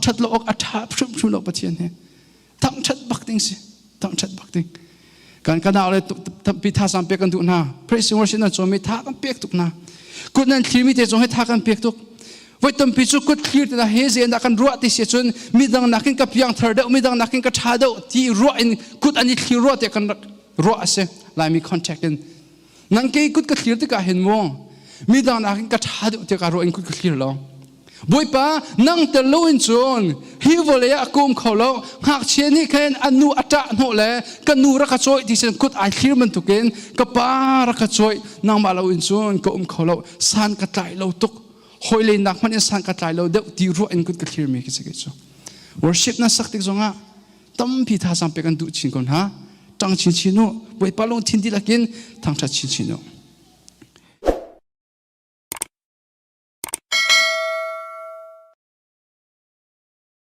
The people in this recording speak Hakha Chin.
Thangṭhat lo awk a ṭha hrimhrim lo Pathian he. Thangṭhat bak ding si. Thangṭhat bak ding. Kan kan le tampi thazaang pek kan duh hna. Praise and worship nan cawmi tha kan pek tuk hna. Kut nan thlirmi te zong hi tha kan pek tuk. Voi tampi cu kut thlir te he zen dah kan ruah ti si cun midang nakin ka piang thar deuh, midang nakin ka ṭha deuh ti ruah in kut an i thlir ruah te kan ruah a si. Laimi contact in. Nang kei kut ka thlir tikah hin mu midang nakin ka ṭha deuh tiah ruah in kut ka thlir lo. Bawipa nang tel loin cun hi vawlei ah ka um kho lo. Ngakchia nih khin an nu a ṭah hnawh le ka nu rak ka cawih ti sin kut ai thlir bantukin ka pa rak ka cawih nangmah loin cun ka um kho lo. San ka tlai lo tuk. Hawi le nak hmanh in san ka tlai lo deuh ti ruah in kut ka thlir mi ka si kei cu. Worship na sak tik zongah tampi thazaang pek an duh chin ko hna. Ṭang chinchin u. Bawipa lungthin dihlak in thangṭhat chinchin u.